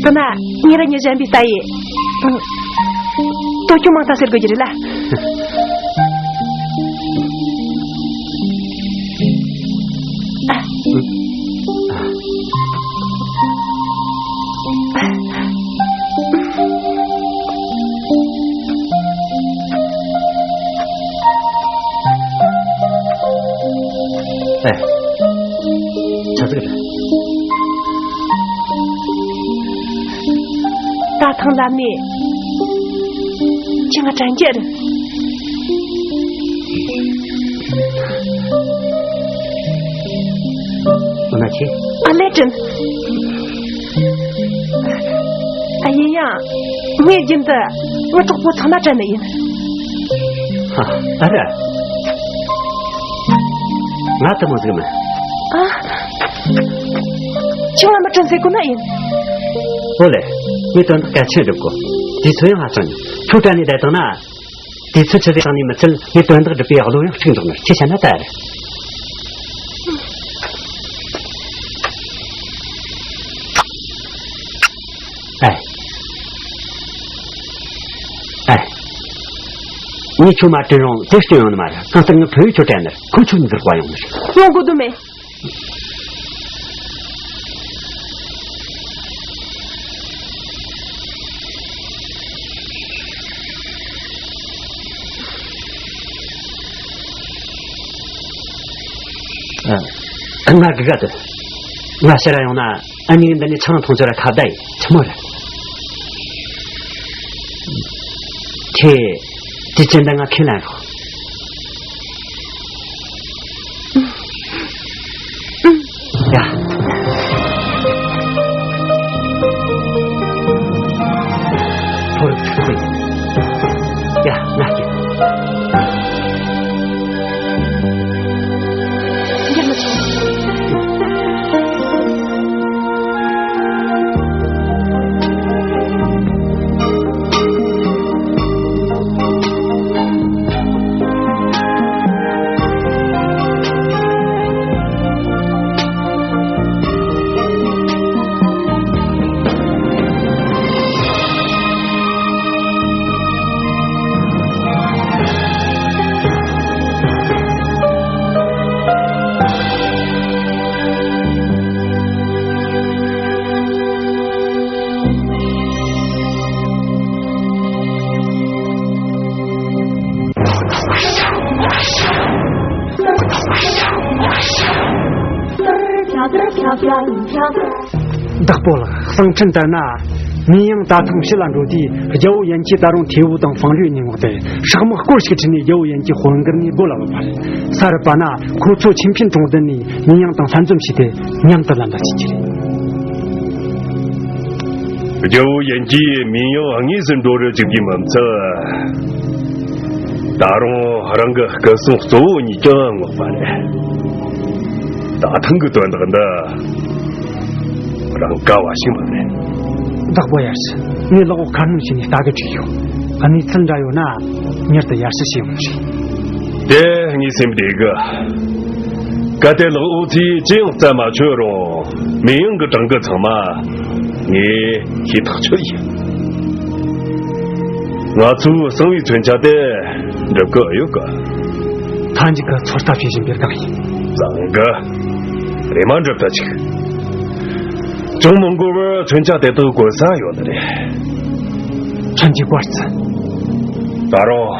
དེ་ན་ཉེ་ར་ཉེ་གཞན་པའི་ལྟ་ཡི། ལྟོ་ཆུང་མང་ཐལ་ཟེར་དགོས་ཀྱི་རེད་ལ། ཨ། ད་ཐང་ལ་མེད། ཁྱེད་ང་དྲན་རྒྱུ་རེད། འོ་ན་ཁྱེད། ཨ་ལས་དྲན། ཨ་ཡིན་ཡང་། ངས་རྒྱུན་དུ་ངའི་གྲོགས་པོ་ཚང་མ་དྲན་ནི་ཡིན། ཨ་ཨ་ར། ང་དེ་མོ་ཟིག་མིན། ཨ། ཁྱོད་ང་མི་དྲན་ཟེར་གོ་ནི་ཡིན། ཨོ་ལེ། ངས་དོན་དག་གལ་ཆེན་སྒྲུབ་གོ། དུས་ཚོད་ཡང་ཧ་ཅང་ཉུང་། ཁྱོད་དྲན་ནས་བསྡད་བཏང་ན། དུས་ཚོད་ཆུད་ཟོས་བཏང་ནས་མི་ཚད། ངས་དོན་དག་སྒྲུབ་པའི་བློ་ཡང་དཀྲུགས་འགྲོ་ནི། ཁྱེད་བཤད་ན་ད་རེད། ཨེ། ཨེ། ངས་ཁྱོད་མ་དྲན་རུང་དེ་སྐྱོན་ཡོང་ནི་མ་རེད། གང་ལྟར་ངའི་ཕུ་བོས་ཁྱོད་དྲན་ནི་རེད། ཁོ་ཁྱོད་འཛིན་དགོས་ཡོང་ནི་རེད། ཡོང་དགོས་དོན་མེད། ཨ། ང་དགེ་རྒན་དེ། ང་ཕྱིར་ར་ཡོང་ན་ཨ་ནེ་འདི་ནས་ཆང་འཐུང་རྒྱུ་ར་ཁ་བརྡ་ཡིན། ཆི་མོ་རེད། ཁྱེད། དུས་ཆེན་འདི་ང་ཁས་ལེན་རོགས། ཡ། ཐོ་རུ་ཚུགས་པ་ཡིན། ཡ། ང་སྐྱིད། འགྱུར་མི་ཆོག། བདག་པོ་ལགས། གསང་འཕྲིན་ལྟར་ན། མིན་ཡང་ད་ཐེངས་ཕྱི་ལ་འགྲོ་དུས་རྒྱལ་བོ་ཡན་གྱིས་ད་རུང་ཐེའུ་དང་ཧྥང་ཡུས་གཉིས་མངགས་ཏེ། ཧྲག་དམག་སྐོར་ཞིག་ཁྲིད་ནས་རྒྱལ་བོ་ཡན་གྱི་དཔོན་སྒར་ནས་སྒོ་ལ་བབས་པ་རེད། ས་རུབ་པ་ན་ཁོ་ཚོ་ཆིན་ཕིན་གྲོང་རྡལ་ནས་མིན་ཡང་དང་ས་འཛོམས་བྱས་ཏེ་མཉམ་དུ་ལམ་ལ་ཆས་ཀྱི་རེད། རྒྱལ་བོ་ཡན་གྱིས་མིན་ཡང་དངོས་སུ་འགྲོ་རུ་བཅུག་གི་མིན་ཚུལ། ད་རུང་རང་གི་སྐུ་སྲུང་གཙོ་བོ་གཉིས་ཀྱང་མངགས་པ་རེད། ད་ཐེངས་ཀྱི་དོན་དག་འདི་རང་ག་བ་ཞིག་མ་རེད། བདག་པོ་ཡར་ཞུ། ངས་ལག་འོག་ཁ་སྣོན་བྱས་ནས་ལྟ་གི་བྲིས་ཡོད། གནས་ཚུལ་འདྲ་ཡོད་ན་མྱུར་དུ་ཡར་ཞུ་བྱེད་ཡོང་ནི་རེད། དེ་ངའི་སེམས་བདེ་གི། གལ་ཏེ་ལག་འོག་ཚོས་ཅི་ཡང་རྩད་མ་ཆོད་རུང་། མིན་ཡང་གི་གྲངས་ཀ་ཚང་མ་ངས་ཤེས་ཐག་ཆོད་ཡིན། ང་ཚོས་གསང་བའི་མཚོན་ཆ་དེ་འགྲུབ་ཀྱི་ཡོད་གི། མཐའ་མཇུག་གི་ཚོད་ལྟ་བྱེད་བཞིན་པའི་སྒང་ཡིན། བཟང་གི། རེམ་མ་འགྲུབ་ད་ཅིག། ཅུང་མི་འགོར་བར་མཚོན་ཆ་དེ་དག་གོན་ས་ཡོད་ནི་རེད། ཁྱོད་ཀྱིས་བཀོལ་ཚུལ། ད་རུང་།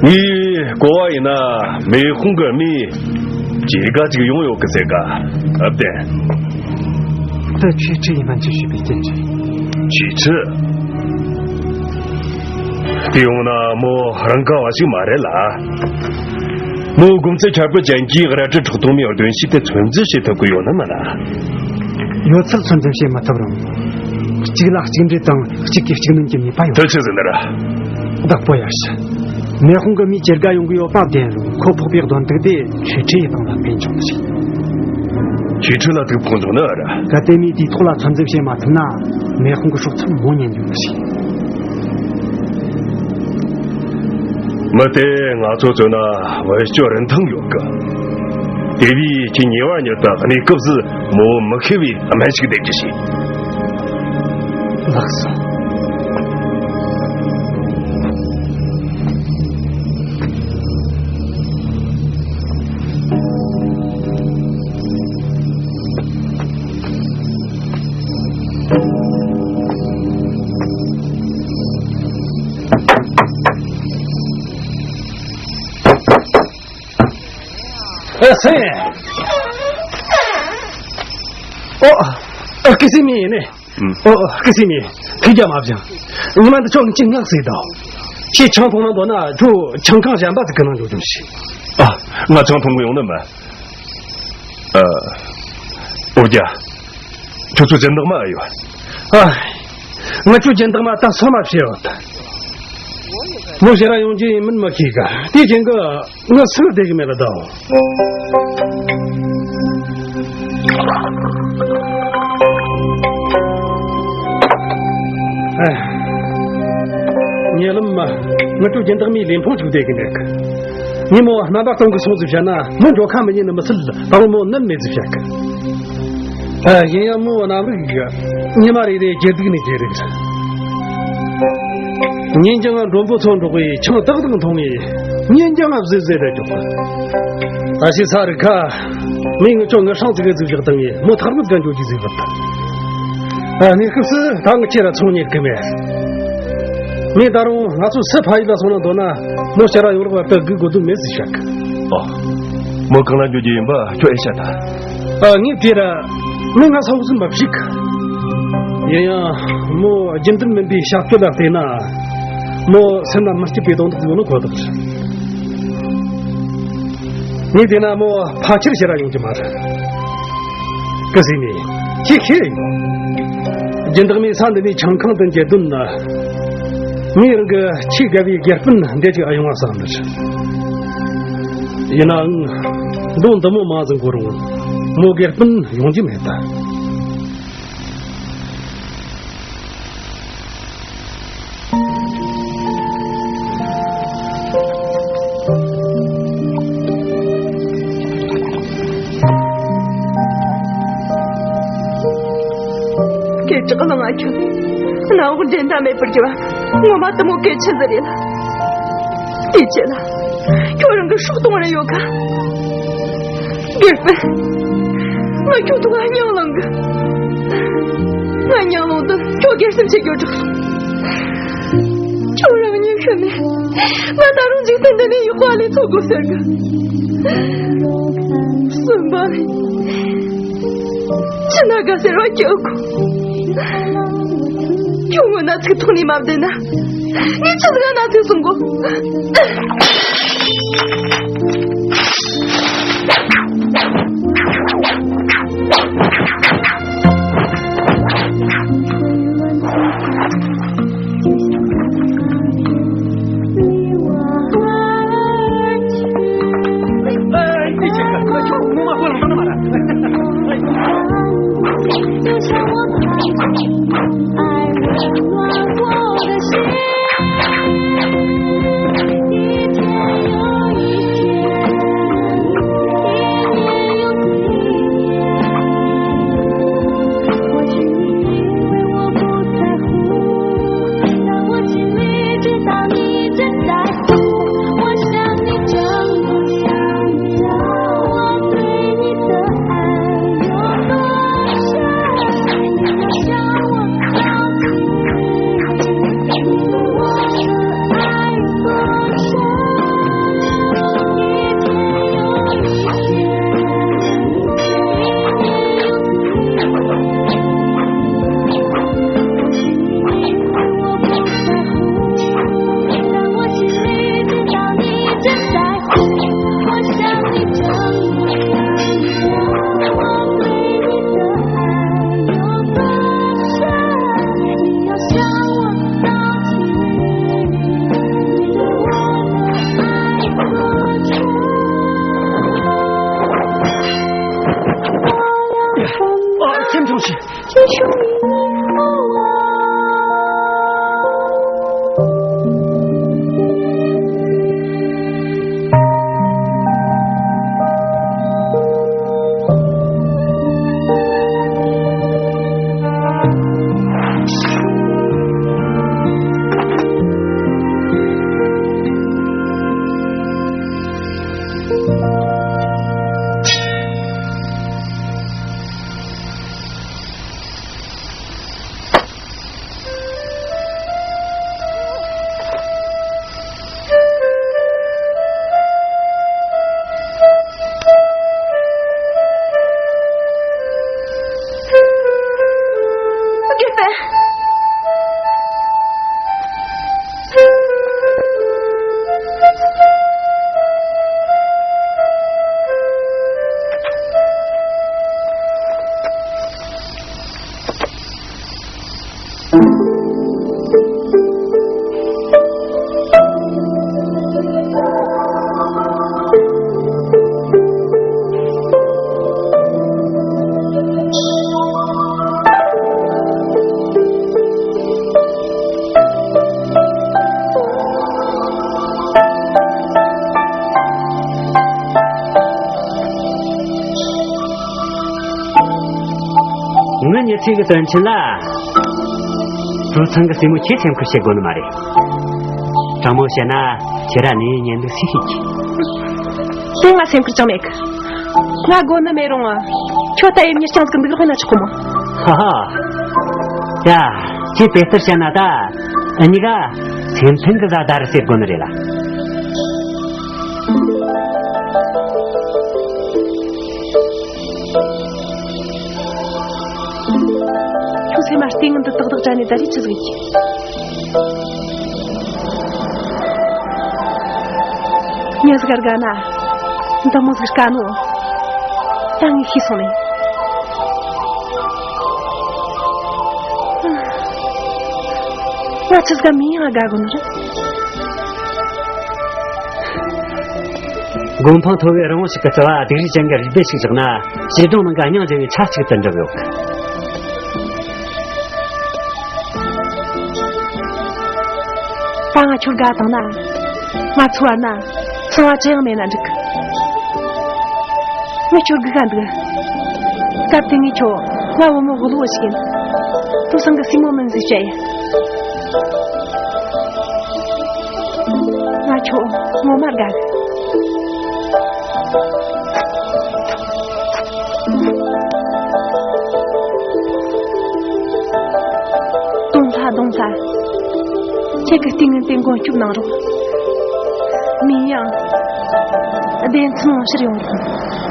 ངས་གོ་བ་ཡིན་ན་མེ་ཧུང་གི་མིས་ཇེ་དགའ་ཅིག་ཡོང་ཡོད་གི་ཟེར་ག། ཨ་བདེན། འདི་ཆོས་ཁྲི་ཡིན་མན་ཆད་ཞུས་པའི་རྐྱེན་རེད། ཆོས་ཁྲི། དེ་ཡོང་ན་མོ་རང་ག་བ་ཞིག་མ་རེད་ལ། མོ་དགོང་ཚེ་ཁྱད་པར་ཅན་གྱིས་རལ་གྲི་ཁྲག་འཐུང་མའི་གདོན་ཞིག་དེ་ཚོད་འཛིན་བྱེད་ཐུབ་ཀྱི་ཡོད་ནི་མིན་ན། ཡོད་ཚད་ཚོད་འཛིན་བྱེད་མི་ཐུབ་རུང་། གཅིག་ལ་གཅིག་འདྲེ་དང་གཅིག་གིས་གཅིག་གནོན་གྱི་ནུས་པ་ཡོད། དེ་ཆི་ཟིག་ནི་ར། བདག་པོ་ཡར་ཞུ། མེ་ཧུང་གི་མིས་ཇེ་དགའ་ཡོང་གི་ཡོད་པ་བདེན་རུང་ཁོ་ཕོག་པའི་གདོན་དུག་དེ་ཆོས་ཁྲི་ཡི་སྟེང་ལ་འཕེན་བྱུང་ནི་རེད། ཆོས་ཁྲི་ལ་དུག་ཕོག་འཇོག་ནི་ཨ་ར། གལ་ཏེ་མིས་དེའི་ཐོག་ལ་ཚོད་འཛིན་བྱེད་མ་ཐུབ་ན། མེ་ཧུང་གི་སྲོག་ཚབ་མོ་ཉན་འཇུག་ནི་རེད། མི་དེ་ང་ཚོ་བཙོན་ན་བེད་སྤྱོད་རིན་ཐང་ཡོད་གི། དེ་བས་ཁྱེད་ཉེ་བར་ཉིད་དུ་གནས་སྐབས་སུ་མོ་མི་ཤི་བའི་སྨན་ཞིག་འདེབས་རྒྱུ་བྱེད། ལགས་སོ། ཨ་སེ། ཨོ། ཨ་ཀི་སི་མི་ཡིན་ནི། ཨུམ། ཨོ། ཨོ། སྐུ་སྲས་མོ། ཐུགས་རྒྱལ་མ་བཞེངས། ངས་མ་འདི་ཁྱོད་ངས་ཅིག་ངག་བཟས་དང་། ཁྱེད་ཆང་འཐུང་ན་འདོད་ན་ཁྱོད་ཆང་ཁང་གཞན་པ་ཟིག་གི་ནང་འགྲོ་རྒྱུ་ཞིག་ཨ། ང་ཆང་འཐུང་གི་ཡོང་ནི་མ། ཨ། ཨོ་རྒྱ། ཁྱོད་ཚོ་སྦྱིན་བདག་མ་ཨེ་ཡོད། ཨ། ང་ཁྱོད་སྦྱིན་བདག་མ་ད་སོ་མ་བྱེད་ཡོད། མོ་ཕྱིར་ར་ཡོང་རྒྱུ་ཡིན་མིན་མི་ཤེས་གི། དེའི་རྐྱེན་གྱིས་ང་སུ་བསྡད་གི་མེད་ལ་ད། ཨེ། ཉེ་ལམ་མ། ང་ཚོ་སྦྱིན་བདག་མའི་ལས་ཕུང་བཅུག་བསྡད་གི་འདུག་ངས་མོ་རྣམ་པ་སྟོང་གི་སོང་ཟིག་བཤད་ན་མོ་འགྲོ་ཁ་མི་ཉན་ནི་མི་སྲིད། ད་རུང་མོ་ནམ་མེད་ཟིག་བཤད་གི། ཨ། ཡིན་ཡང་མོ་རྣམ་རིག་གི། ཉི་མ་རེ་རེ་སྒྱིད་ལུག་ནས་སྒྱིད་ལུག་ཉིན་རྒྱུན་མགྲོན་པོ་ཚོ་འགྲོགས་པའི་ཆང་ཏག་ཏག་འཐུང་ངས་ཉིན་རྒྱུན་བཟོད་བཟོད་རེ་འཇོག་ད་ཤི་ས་རི་ཁ། མོས་ངི་ཆོ་ངི་སྲང་ཙི་གི་ཟིག་བཞག་བཏང་ངས་མོ་ཐག་མི་དགའ་འཇོག་གི་ཟིག་བབ་ད། ཨ། གནས་སྐབས་སུ་ད་ངི་ཁྱེད་ར་ཚོང་ཉེར་གི་མེད། ངས་ད་རུང་ང་ཚོ་སུ་ཕ་ཡུལ་ལ་སོང་ན་འདོད་ན་མོ་ཕྱིར་ར་ཡོང་རོགས་བར་དུ་སྒུག་དགོས་དོན་མེད་ཟིག་བཤད་གི། ཨོ། མོ་གང་ལ་འགྱོ་རྒྱུ་ཡིན་པ་ཁྱོད་ཨེ་ཤེས་ད། ཨ། ངས་དེ་ར་མོ་ང་ས་འོག་སུ་མ་བཞུགས། ཡིན་ཡང་མོ་རྒྱུན་ལྡན་མིན་པའི་ཞབས་སྐྱོར་ལ་བལྟས་ན་མོ་སེམས་ལ་མི་སྐྱིད་པའི་དོན་དག་ཡོད་ནི་ཁོ་ཐག་རེད། ངས་བལྟས་ན་མོ་ཕལ་ཆེར་ཕྱིར་ར་ཡོང་རྒྱུ་མ་རེད། སྐུ་སྲས་མོ། ཁྱེད་ཤེས་ཡོད། སྦྱིན་བདག་མའི་ས་འདི་ནས་ཆང་ཁང་དུ་འགྱེལ་དོན་ནི། ངས་རང་གི་ཆེས་དགའ་བའི་དགེ་སྤུན་འདི་ཅིག་ཨ་ཡོང་བ་བསམ་ནི་རེད། ཡིན་ནའང་ལོ་འདི་མོ་མང་ཟིག་འགོར་རུང་མོ་དགེ་སྤུན་ཡོང་རྒྱུ་མེད་ད། སྐད་གྲགས་ལ་ང་ཁྱོད་ནང་འོག་འགྲན་ཟླ་མེད་པར་གྱུར་བ་ངོ་མ་དུ་མོ་གལ་ཆེ་ཟིག་རེད་ལ། དེ་ཆེ་ལ་ཁྱོད་རང་གི་སྲོག་གཏོང་རེ་ཡོད་ཁ། དགེ་སྤུན། ང་ཁྱོད་ཐུག་ང་སྙིང་ལངས་གི། ང་སྙིང་ལངས་དུས་ཁྱོད་སྒེར་སེམས་ཆེ་རྒྱུ་གྲགས་སོང་། ཁྱོད་རང་ཉིད་ཤི་མེད། ང་ད་རུང་འཇིག་རྟེན་འདི་ནས་ཡག་པ་ལས་འཚོ་དགོས་ཟེར་གི། གསུམ་པ་ནི། ཕྱི་ན་དགའ་ཟེར་བ་སྐྱོ་གོ། ཁྱོད་ངོ་ན་ཚིག་ཐོག་ནས་མ་བསྡད་ན། ངས་ཆི་ཟིག་ན་ཚིག་གསུང་གོ། ཚིག་གི་དོན་ཆེན་ལ། བུ་ཚང་གི་སྲས་མོ་ཁྱེད་སེམས་ཁུར་བྱེད་དགོས་ནི་མ་རེད། དྲང་མོ་བཤད་ན་ཁྱེད་ར་ནས་ཉན་འདུག་སི་ཤིག་གི། དེ་ང་སེམས་ཁུར་ཅང་མེད་གི། ང་དགོས་ནི་མེད་རུང་། ཁྱོད་ད་ཡེ་མྱི་རྐྱང་ཟིག་འདུག་རོགས་ན་ཆོག་གི་མོ། ཧ་ཧ། ཡ། ཁྱེད་དཔེ་ལྟར་བཤད་ན་ད། འུ་གཉིས་ཀ་སེམས་མཐུན་གི་བཟའ་ཟླ་རེད་ཟེར་དགོས་ནི་རེད་ལ། ཁྱོད་སེམས་མ་སྟེང་འདི་ཏག་ཏག་དྲན་ནས་ད་རེས་ཆི་ཟིག་གི། མྱི་ཟིག་དགའ་ན། འདི་མོ་ཟིག་དཀའ་ནོ། ད་ངས་ཤེས་སོང་ནས། ང་ཆི་ཟིག་མིན་ཡང་དགའ་གོ་ནི་རེད། གོ་འཕང་མཐོ་བའི་རི་བོ་ཞིག་གི་རྩ་བ་སྡུག་རུས་ཅན་གྱི་རིག་པ་ཞིག་བཞག་ན། བྱེ་བྲག་ནང་གི་སྙིང་རྗེ་བའི་ཆ་གཅིག་ཏུ་འགྲུབ་ཡོད། ད་ང་ཁྱོད་དགའ་བཏང་ན། ང་ཚོ་བར་ན་འཚེ་བ་ཅི་ཡང་མེད་ན་འགྲིག། ངས་ཁྱོད་སྒུག་ག་འདུག། སྐབས་དེ་ངས་ཁྱོད་ང་བུ་མོ་དབུལ་བོ་ཞིག་ཡིན། དེང་སང་གི་སྲས་མོ་མིན་ཟིག་བྱས་ཡིན། ང་ཁྱོད་ངོ་མ་དགའ་གི། གདོང་ལྷ་གདོང་ལྷ། ཁྱེད་ཀྱི་ལྟས་ངན་དེ་མགོན་སྐྱོབ་གནང་རོགས། མིན་ཡང་། བདེན་མཚམས་ལ་ཕྱིར་ཡོང་རོགས།